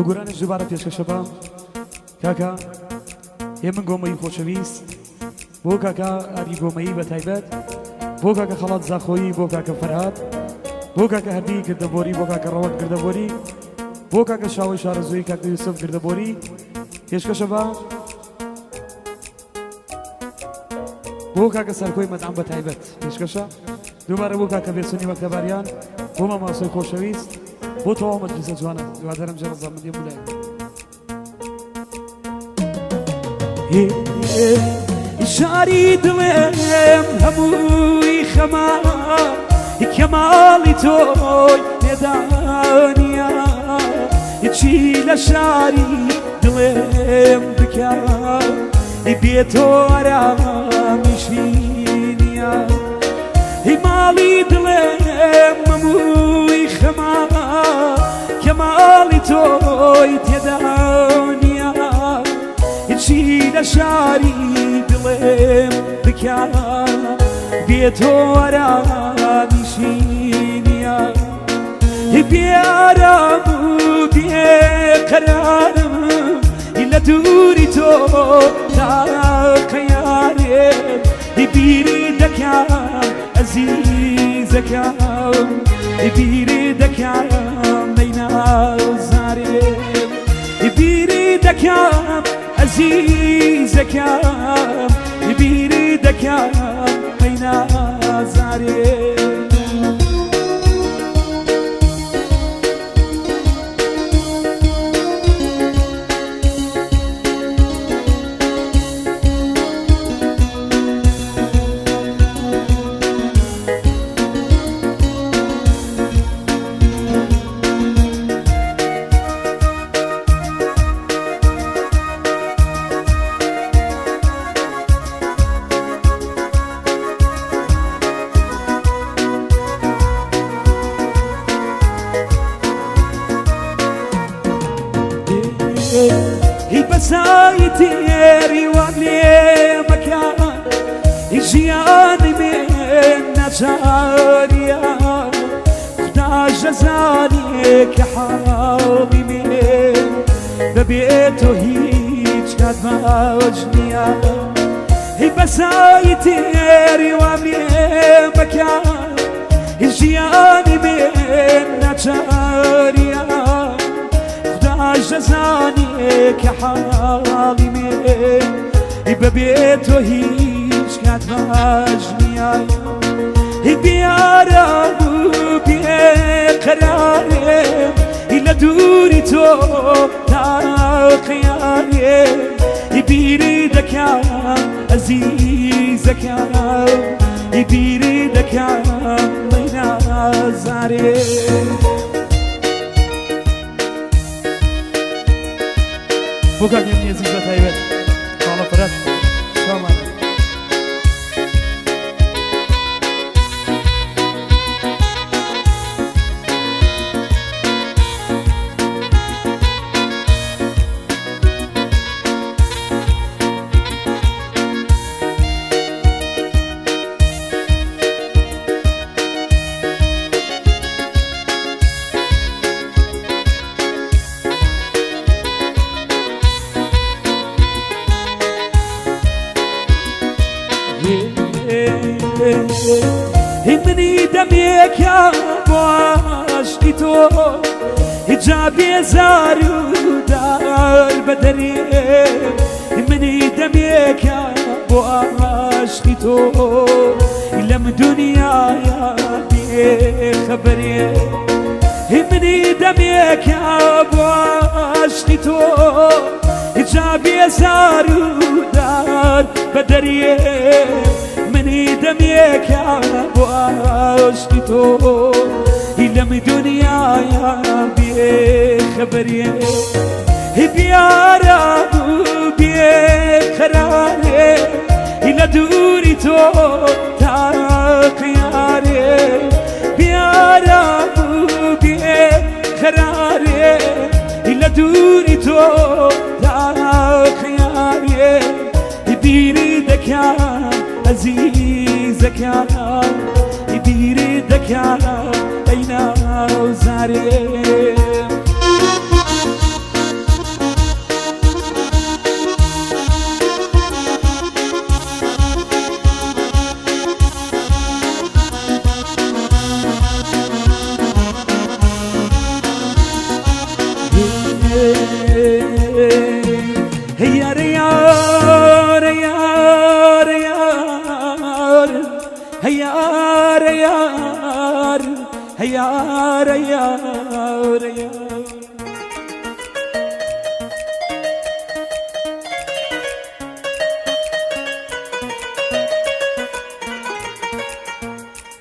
ئەو گۆرانیش دووبارە پێشکەشە بە کاکە هێمن گۆمەیی خۆشەویست، بۆ کاکە ئاری گۆمەیی بە تایبەت، بۆ کاکە خەڵات زاخۆیی، بۆ کاکە فەرهاد، بۆ کاکە هەردی گردەبۆری، بۆ کاکە ڕەوەند گردەبۆری، بۆ کاکە شاوەی شارەزووی، کاکە یوسف گردەبۆری پێشکەشە بە بۆ کاکە سەرکۆی مەدعەم بە تایبەت پێشکەشە دووبارە بۆ کاکە بێسونی مەکتەباریان، بۆ ماماسۆی خۆشەویست، بۆ تەواو مەجلیسە جوانە. هیوادارم جێ ڕەزامەندی بولایە. شاری دڵێم هەمووی خەما، کەماڵی تۆی پێدانیە، چی لە شاری دڵێم بکە بێ تۆ ئارامیشی نییە. ماڵی دڵێم هەمووی خەما، کەماڵی تۆی تێدا نییە، چی لە شاری دڵێم بکە بێ تۆ ئارامیشی نییە. بێ ئارام و بێقەرارم لە دووری تۆ تاقەیارێ، بیری دەکەم ئەزیزەکەم، بیری دەکەم نەینازارێ، بیری دەکەم ئەزیزەکەم، بیری دەکەم نەینازارێ. بەسای تێری وام لێ مەکە، ژیانی من ناچاریە، خدا ژەزانێ کە حاڵی من بەبێ تۆ هیچ کات باش نییە. بەسای تێری وام لێ مەکە، ژیانی من ناچاریە، خداش دەزانێ کە حاڵی من بەبێ تۆ هیچ کات باش نییە. بێ ئارام و بێقەرارێ لە دووری تۆ تاقیارێ، بیری دەکەم ئەزیزەکەم، بیری دەکەم نازارێ. بۆ کاک هێمنی ئەزیز بە تایبەت، خاڵە فەرەت شامانە. منی دەمێکە بۆ عاشقی تۆ جا بێزار و دار بە دەرێ، منی دەمێکە بۆ عاشقی تۆ لەم دنیایا بێخەبەرێ، منی دەمێکە بۆ عاشقی تۆ جا بێزار و دار بە دەرێ، منی دەمێکە بۆ عاشقی تۆ لەم دنیایا بێخەبەرێ. بێ ئارام و بێقەرارێ لە دووری تۆ تاقیارێ، بێ ئارام و بێقەرارێ لە دووری تۆ تاقیارێ، بیری دەکەم ئەزیزەکەم، بیری دەکەم ئەی ناوزارێ. یار هەیارە یارە یار.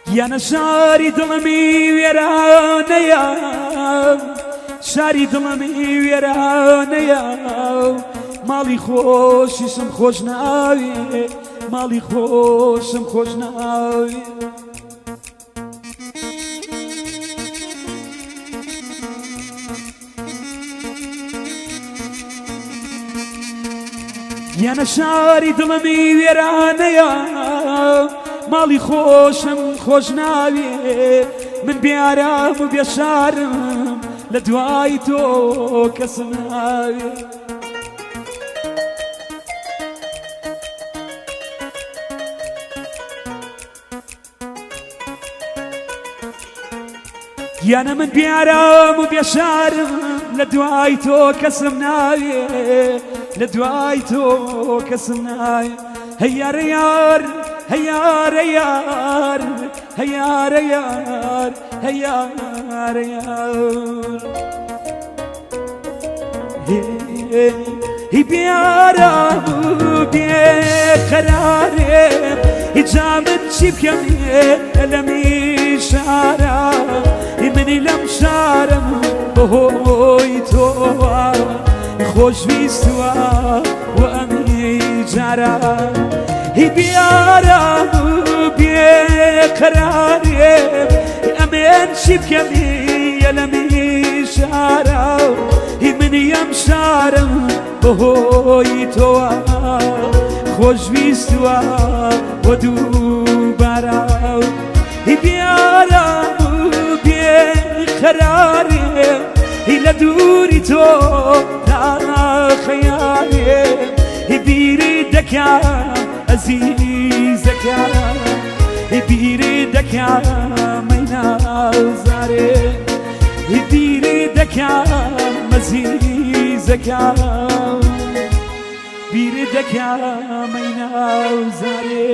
گیانە شاری دڵمی وێرانەیە شاری دڵمی وێرانەیە ماڵی خۆشیشم خۆش ناوێ ماڵی خۆشم خۆش ناوێ. گیانە شاری دڵمی وێرانەیە ماڵی خۆشم خۆش ناوێ من بێئارام و بێشارم لە دوای تۆ کەسم ناوێ. گیانە من بیارام و بێشارم لە دوای تۆ کەسم ناوێ لە دوای تۆ کەسم ناوێ هەیارە یار هەیارە یار هەیارە یار هەیارە یار هی بیارام و بێقەرارێ هیجا من چی بکەم لەمی شارە منی لەم شارم بەهۆی تۆوە خۆشویستووە و ئەمی جارە هی بیارام و بێقەرارێ ئەمێن چی بکەم لەمی شارە هی منی ئەم شارم بەهۆی تۆوە خۆشویستووە بۆ دووبارە هی بیارام و بێقەرارێ هی لە دووری تۆ تا خەیارێ هی بیری دەکەم ئەزیزەکەم هی بیری دەکەم ئەی نازارێ هی بیری دەکەم ئەزیزەکەم بیری دەکەم ئەی ناوزارێ.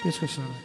پێشکەشانە.